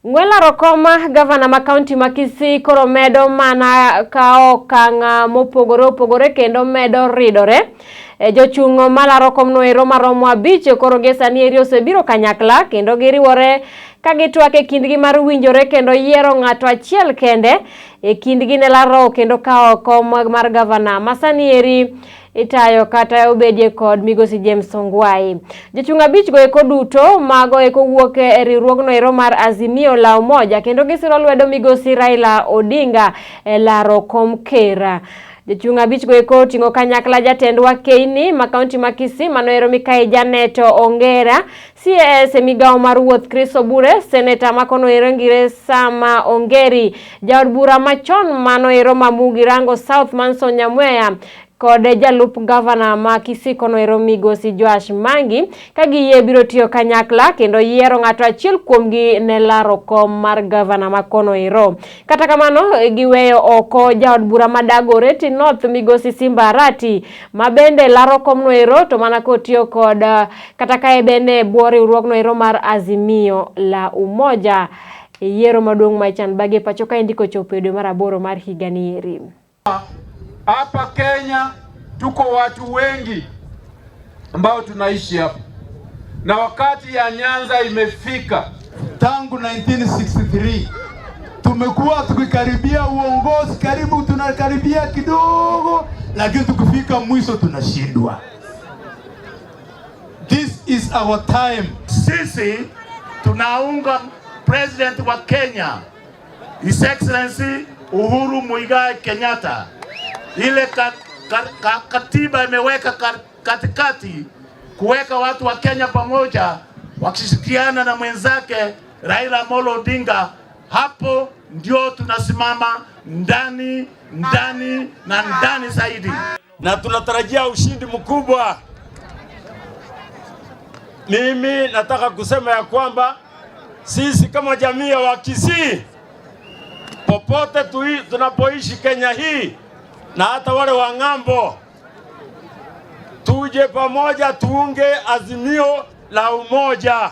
Ng'we laro kom gavana ma kaunti ma Kisii koro medo mana kawo okang' mopogore opogore kendo medo ridore. Jochung' malaro komno ero maromo 5 koro gie sani eri osebiro kanyakla kendo giriwore ka gitwak e kindgi mar winjore kendo yiero ng'ato achiel kende e kindgi ne laro kendo kawo kom mar gavana ma sani eri itayo kata obedie kod migosi James Ongwae. Jochung' 5 go eko duto mago eko wuok e riwruogno ero mar Azimio la Umoja kendo gisiro lwedo migosi Raila Odinga e laro kom ker. Jochung' 5 go eko oting'o kanyakla jatend Wakeini ma kaunti ma Kisii mano ero Mikai Janet Ongera, CAS e migawo mar wuoth Chris Obure, seneta makono ero Ngire Sama Ongeri, jaod bura machon mano ero ma Mugirango South Manson Nyamweya kod jalup gavana ma Kisii kono ero migosi Joash Mangi ka giyie biro tiyo kanyakla kendo yiero ng'ato achiel kuomgi ne laro kom mar gavana ma kono ero. Kata kamano giweyo oko jaod bura ma Dagoretti North migosi Simba Arati ma bende laro komno ero to mana kotiyo kod kata ka bende bwo riwruogno ero mar Azimio la Umoja e yiero maduong' ma ichan bage pacho ka indiko chopo e dwe mar 8 mar higa ni eri. Hapa Kenya tuko watu wengi ambao tunaishi hapa, na wakati ya Nyanza imefika. Tangu 1963 tumekuwa tukikaribia uongozi, karibu tunakaribia kidogo, lakini tukifika mwisho tunashindwa. This is our time. Sisi tunaunga President wa Kenya His Excellency Uhuru Muigai Kenyatta. Ile katiba imeweka katikati kuweka watu wa Kenya pamoja wakishirikiana na mwenzake Raila Amolo Odinga. Hapo ndio tunasimama ndani, ndani na ndani zaidi, na tunatarajia ushindi mkubwa. Mimi nataka kusema ya kwamba sisi kama jamii ya Wakisii popote tunapoishi Kenya hii na hata wale wa ng'ambo, tuje pamoja tuunge azimio la umoja.